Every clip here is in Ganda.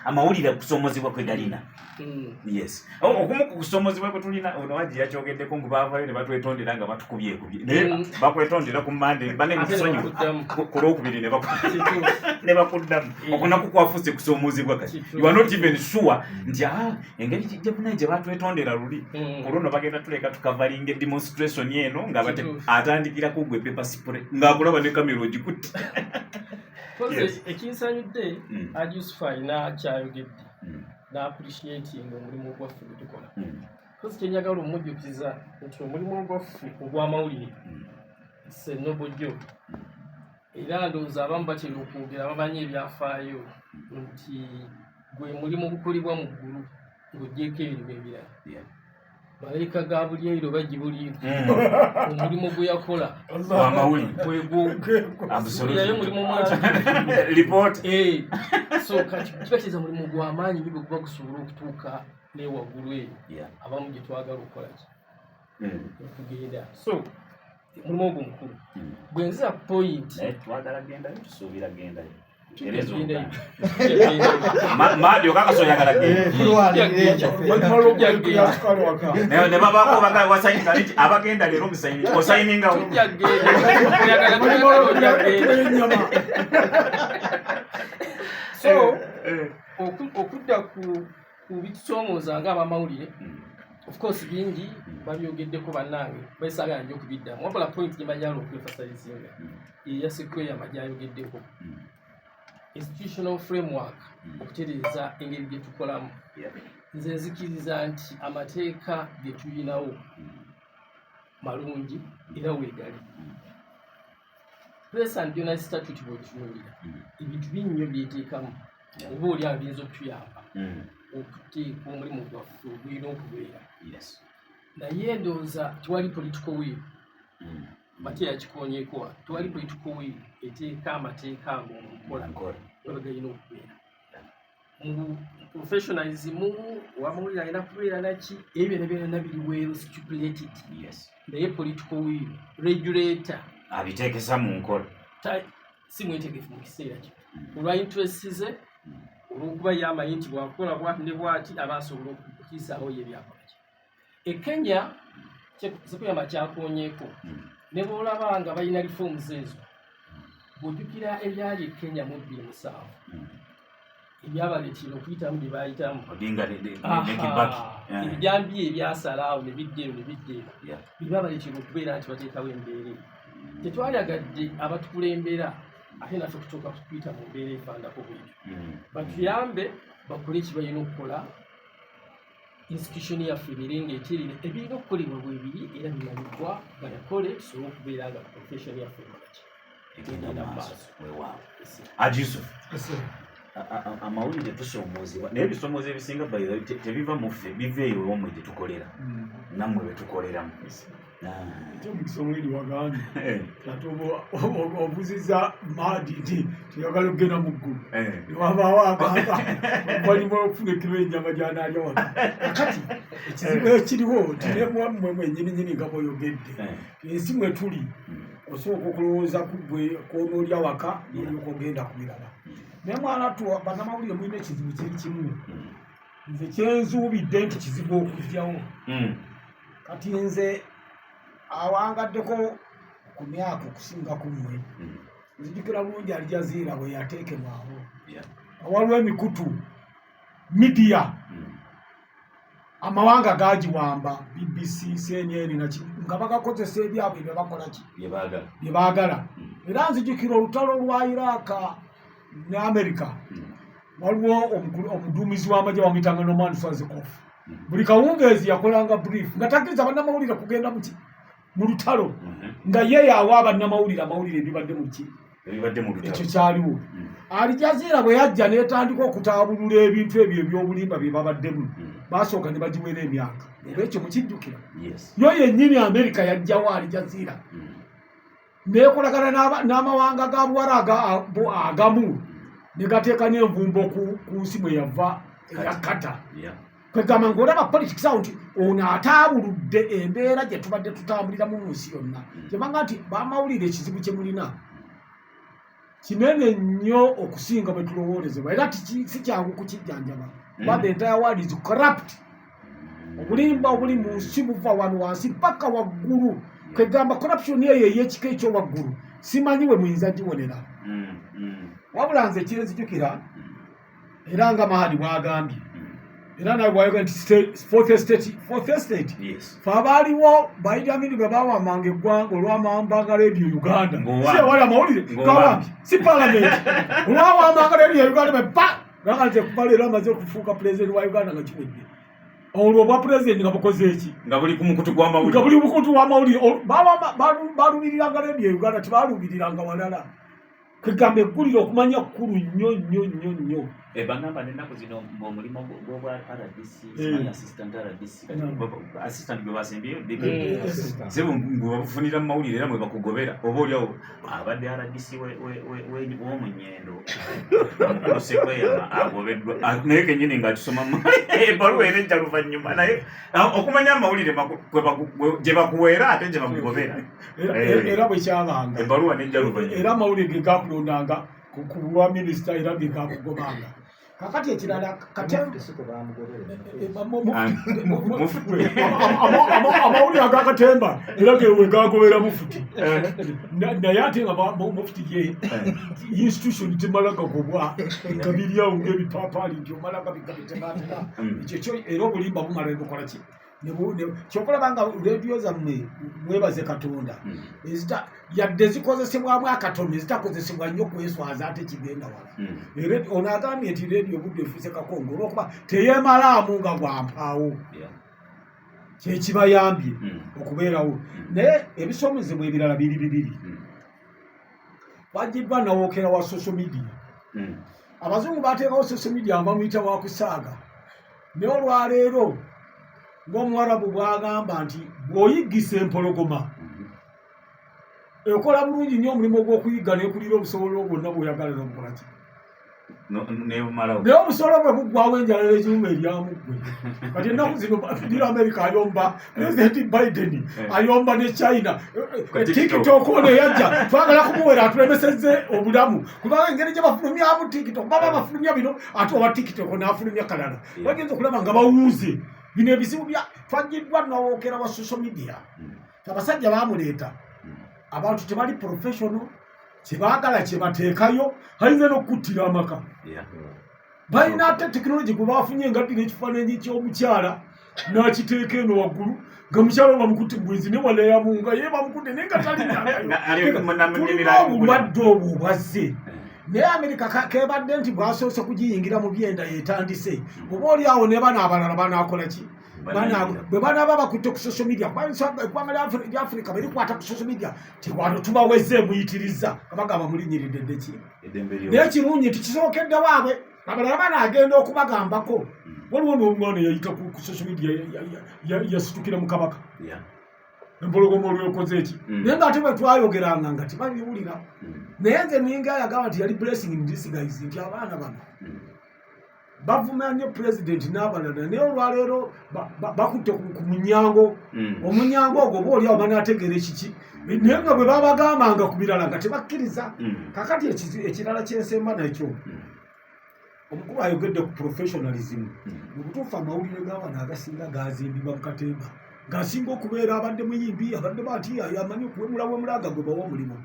Amawulire kusomozebwa kwe galina. Yes. Okumu ku kusomozebwa kwe tulina, ono wagi yakyogeddeko ngu baavayo ne batwetondera nga batukubyekubye, naye bakwetondera ku Mande, bane Ate ne mutusonyiwe, bakuddamu. ku Lwokubiri ne bakuddamu. Okunaku kwafuuse kusomozebwa kati. You are not even sure nti engeri kijja kunaye gye batwetondera luli, ku luno bagenda tuleka tukavalinga demonstration eno nga atandikira ku gwe pepper spray ng'akulaba ne kamera ogikutte. Ekinsanyudde, Haji Yusufu alina kyayogedde n'appreciating omulimu gwaffe gwe tukola. Kozi kyenjagala omujjukiza nti omulimu gwaffe ogw'amawulire is a noble job, era ndowooza abamu batera okwogera, bamanyi ebyafaayo nti gwe mulimu gukolebwa mu ggulu ng'oggyeko emirimu emirala. Malayika Gabulyeri oba Jibuliiru, omulimu gwe yakola Wamawulire. gwegwo. Absolutely. Mulimu mwaki? Report. Eh, so kati kiba kitegeeza mulimu gw'amaanyi nnyo bwe guba gusobola okutuuka newaggulu eyo abamu gye twagala okukola ki, okugenda. So omulimu ogwo mukulu. Bwe nzira ku point, Naye twagala gendayo, tusuubira gendayo. Tujja Tereza gendayo. Oluganda. Tujja gendayo. Maadi okakasa oyagala genda. Kulwanirira ekyo. Tujja Waka. Ne babaako baga wasayinga nti abagenda leero musayini osayiningawo. Tujja genda. Oyagala toyagala, ojja genda. Enyama. So okudda ku bitusoomooza ng'abamawulire, of course bingi babyogeddeko bannange, basaagala nnyo okubiddamu, wabula point gye mbajala okuemphasizinga eya Sekweyama gyayogeddeko, institutional framework, okutereeza engeri gye tukolamu. Nze nzikiriza nti amateeka ge tulinawo malungi era weegali. Press and Journalist Statute bw'otunuulira, ebintu bingi nnyo byeteekamu oba oli awo biyinza okutuyamba okuteeka omulimu gwaffe ogulina okubeera. Naye ndowooza tewali political will. Mate yakikonyeeko, tewali political will eteeka amateeka ago mu nkola Nkola. nga galina okubeera mu professionalism. Owamawulire alina kubeera naki, ebyo byonna byonna biri well stipulated, naye political will, regulator abiteekesa mu nkola. Si mwetegefu mu kiseera kino olwa interest ze, olw'okuba ye amanyi nti bwakola bwati ne bwati aba asobola okuyisaawo ye byakola ki. E Kenya, Sekuyama kyakonyeeko, ne bw'olaba nga balina reforms ezo, bw'ojjukira ebyali e Kenya mu 2007 ebyabaleetera okuyitamu bye baayitamu, Odinga ne Kibaki. Ebijambiya ebyasala awo ne bidda eno ne bidda eno, byebabaleetera okubeera nti bateekawo embeera eyo. Tetwalyagadde abatukulembera ate naffe kutuuka kuyita mu mbeera efaananako bwetyo. Batuyambe bakole ekibalina okukola, institution yaffe ebeere ng'eterera, ebirina okukolebwa bwebiri era bimanyiddwa, babikole tusobole okubeera nga profession yaffe ekolaki. Egenda mu maaso. Weewaawo. Haji Yusuf, amawulire tusoomoozebwa, naye ebisomoozo ebisinga by the way, tebiva mu ffe, biva eyo ewamwe gye tukolera, nammwe be tukoleramu. Ate omukisa omuliri wagambye ate obuziza Maadi nti teyagala okugenda mu ggulu, newabaawo agamba oluvannyuma olwokufuna ekiro ennyama gy'anaalya wano. Kakati ekizibu ekiriwo nti nemwammwe mwenyininyini nga bw'oyogedde, ensi mwe tuli, osooka okulowooza ku gwe kwonoolya waka nolyoka ogenda ku birala. Naye mwana tu, bannamawulire mulina ekizibu kiri kimu, nze kyenzuubidde nti kizibu okugyawo. Kati nze awangaddeko ku myaka okusinga ku mmwe, nzijukira bulungi Al Jazeera bwe yateekebwawo, waliwo emikutu media, amawanga gagiwamba, BBC, CNN naki, nga bagakozesa ebyabwe bye bakola ki, bye baagala. Bye baagala. Era nzijukira olutalo lwa Iraq ne America, waliwo omuduumizi w'amagye bamuyitanga Norman Schwarzkopf. Buli kawungeezi yakolanga brief nga takkiriza bannamawulire kugenda muki mu lutalo, nga ye yawa bannamawulire amawulire ebibadde muki, ebibadde mu lutalo. Ekyo kyaliwo. Al Jazeera bwe yajja n'etandika okutaabulula ebintu ebyo ebyobulimba bye babaddemu, basooka ne bagiwera emyaka, oba ekyo mukijjukira? Yes. Yo yennyini Amerika yajjawo Al Jazeera nekolagana n'amawanga ga Buwara agamu ne gateeka n'envumbo ku nsi mwe yava eya Qatar. Kwegamba ng'olaba politics awo nti ono ataabuludde embeera gye tubadde tutambuliramu mu nsi yonna. Kyebanga nti bamawulire ekizibu kye mulina. Kinene nnyo okusinga bwe tulowoolezebwa, era si kyangu kukijjanjaba kuba the entire world is corrupt. Obulimba obuli mu nsi buva wano wansi paka waggulu. Kwegamba corruption eyo ey'ekika ekyowaggulu simanyi we muyinza giwonera. Wabula nze kyenzijukira, era nga Mahadi bw'agambye, era nawe bwayogera nti fourth estate, fourth estate. Fe abaaliwo ba Idi Amin bwe bawambanga eggwanga, olwamambanga Radio Uganda, Ng'owambye. si ewali amawulire Ng'owambye. gawambye, si palamenti, olwawambanga Radio Uganda bwe pa nga nze kuva leero amaze okufuuka pulezidenti wa Uganda, nga kiwedde. Olwo obwa pulezidenti nga bukoze eki? Nga buli ku mukutu Nga gw'amawulire. buli mukutu w'amawulire. Baluubiriranga Radio Uganda, tebaluubiriranga walala. Kwegamba eggulire okumanya kkulu nnyo nnyo nnyo nnyo. Bagamba n'ennaku zino omulimu gw'obwa RDC, simanyi assistant RDC, kati assistant gwe basembyeyo Assistant. sebo gwe babufunira mu mawulire era mwe bakugobera, oba oliawo abadde RDC w'omunyendo omukulu Sekweyama agobeddwa. Ah, naye kenyini ng'akisoma ebbaluwa era ejja luvannyuma, naye okumanya amawulire gye bakuweera ate gye bakugobera. Era bwe kyabanga. Ebbaluwa nejja luvannyuma. Era amawulire ge gakulondanga ku bwa minisita, era ge gakugobanga. Kakati ekirala kate Siko bamugobera. Ah, Mufuti. Amawulire agakatemba era gewe gagobera mufuti. Naye ate nga mufuti ye institution temala gagobwa nga biri awo ng'ebipaapaali nti omala gabitematema. Ekyo kyo era obulimba bumala nebukola ki? Kyokulaba nga rediyo zammwe, mwebaze Katonda, yadde zikozesebwamu akatono, ezitakozesebwa nnyo kweswaza ate kigenda wala. Era ono agambye nti rediyo budde efuuse kakongo olwokuba teyeemalaamu nga bwampaawo, kyekibayambye okubeerawo. Naye ebisomezebwa ebirala biri bibiri. Bagiddwa nawookera wa social media. Abazungu bateekawo social media nga bamuyita wakusaaga, naye olwaleero ng'omuwarabu bw'agamba nti bw'oyiggisa empologoma, ekola bulungi nnyo omulimu ogw'okuyigga n'ekulira obusobola bwonna bw'oyagala n'obukolaki. Nebumalawo. Naye obusolo bwe buggwawo, enjala n'ekiruma eryamu ggwe. Kati ennaku zino dira America ayomba, Pulezidenti Biden ayomba ne China. Ku TikTok. TikTok ono eyajja twagala kumuwera atulemesezze obulamu, kubanga engeri gye bafulumyamu TikTok, baba bafulumya bino, ate owa TikTok n'afulumya kalala. Bagenza okulaba nga bawuuze bino ebizibu bya twagiddwa nawookera wa social media. Abasajja bamuleeta, abantu tebali professional, kyebaagala kyebateekayo, ayinza n'okukuttira amaka. Balina ate tekinologi gwe bafunye nga ddira ekifaananyi ky'omukyala n'akiteeka eno waggulu nga mukyala bamukutte bwenzi ne wala yamunga ye bamukutte naye nga Ali talinyagayo. Tulina obulwadde obwo obwazze, naye Amerika kebadde nti bwasoose kugiyingira mu byenda yetandise, oba oli awo ne bano abalala banaakola ki? Bwe banaaba bakutte ku social media, kuba eggwanga lya Africa bwe likwata ku social media tiwano tubaweze muyitiriza nga bagamba mulinyiridde ddeki. Eddembe lyo. Naye kirungi nti kisookedde waabwe, abalala banaagenda okubagambako. Waliwo n'omwana yayita ku social media, yasitukira mu kabaka empologoma olwekoze eki. Naye ngaate bwe twayogeranga nga tebabiwulira. Naye nze ninga yagamba nti yali blessing in disguise nti abaana bano bavuma nnyo pulezidenti n'abalala, naye olwaleero bakutte ku munyango. Omunyango ogwo oba oliawo banaategeera ekiki, naye nga bwe babagambanga ku birala nga tebakkiriza. Kakati ekirala kyensemba nakyo, omukulu ayogedde ku professionalism. Mu butuufu amawulire g'abano agasinga gazimbibwa mu katemba, ng'asinga okubeera abadde muyimbi, abadde bati amanyi okuwemulawemula, nga gwe bawa omulimu,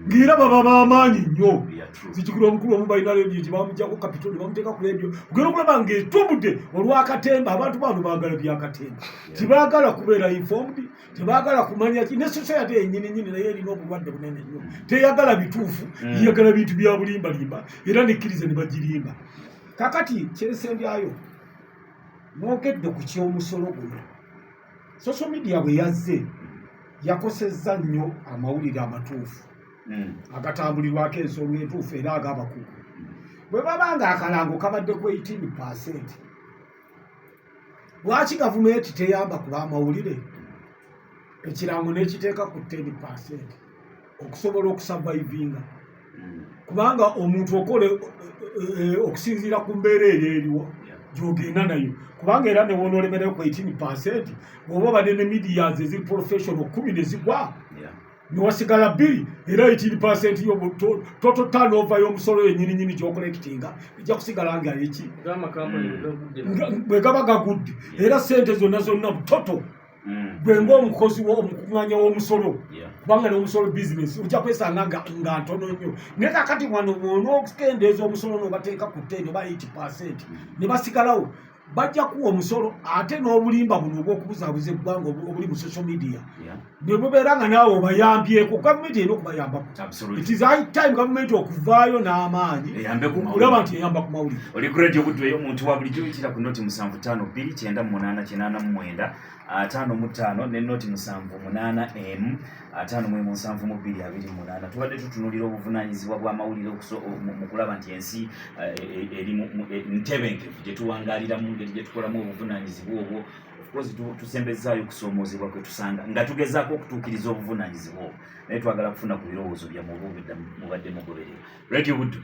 ng'era baba b'amaanyi nnyo. Yeah, true. Zijjukira omukulu omu balina rediyo gye bamugyako kapito ne bamuteeka ku rediyo, ogenda okulaba ng'etumbudde olw'akatemba. Abantu bano baagala byakatemba, tebaagala kubeera informed, tebaagala kumanya ki. Ne society yennyini nyini naye erina obulwadde bunene nnyo, teyagala bituufu, yagala bintu bya bulimbalimba, era nekkiriza ne bagirimba. Kakati kyensembyayo, mwogedde ku ky'omusolo guno. Social media bwe yazze yakosezza nnyo amawulire amatuufu agatambulirwako ensonga entuufu era ag'abakugu. Bwe baba nga akalango kabadde ku 18%, lwaki gavumenti teyamba ku bamawulire ekirango n'ekiteeka ku 10% okusobola okusurvivinga? Kubanga omuntu okola okusinziira ku mbeera eri eriwo gyogenda nayo, kubanga era newonoolemereo ku 18%, bw'oba obadde ne medias eziri professional 10 ne zigwa. Newasigala 2, era 18% total turnover y'omusolo yennyininyini gy'ocollectinga ejja kusigala nga eki bwe gaba gagudde, era sente zonna zonna total gwe ng'omukozi omukuŋŋaanya w'omusolo, kubanga n'omusolo business ojja kwesanga nga ntono nnyo. Naye kakati wano bw'onookendeeza omusolo n'obateeka ku 10 oba 8% ne basigalawo, bajja kuwa omusolo, ate n'obulimba buno obw'okubuzaabuza eggwanga obuli mu social media ne bubeera nga naawe obayambyeko. Gavumenti erina okubayambako. It is high time gavumenti okuvaayo n'amaanyi okulaba nti eyamba ku mawulire. Oli ku Radio Buddu ey'omuntu wa bulijjo. Oyitira ku 075 298 8955 ne 078 57228. Tubadde tutunulira obuvunaanyizibwa bw'amawulire mu kulaba nti ensi eri ntebenkevu gye tuwangaalira, mu ngeri gye tukolamu obuvunaanyizibwa obwo. Of course tusembezaayo okusoomoozebwa kwe tusanga nga tugezaako okutuukiriza obuvunaanyizibwa obwo, naye twagala kufuna ku birowoozo byammwe oba obudda mubadde mugoberera Radio Buddu.